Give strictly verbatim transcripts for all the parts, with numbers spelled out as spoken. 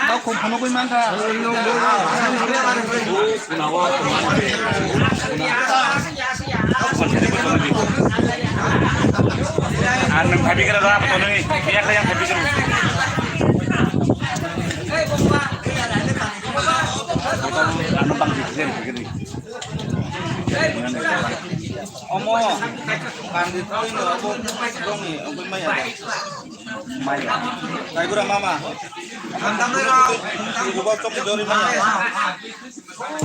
Tau khum phunugwi mankha. Ang nwng phaibigra da, phunugwi, yakla yang phaibigra. Ano bang sih, sih, sih. Omo, kandi twi no obo dong ni, obo maya. Maya. Kaigura mama. Obo chok jori maya.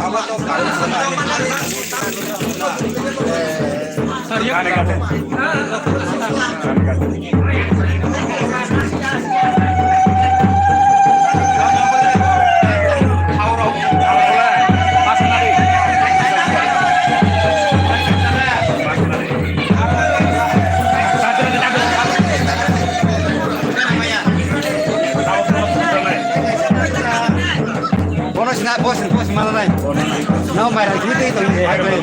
Abo to kandi sana. Kani kate. Kani kate. Bono sina, boss, boss, mana nai? No, mai rai, kita itu ini, hai, hai.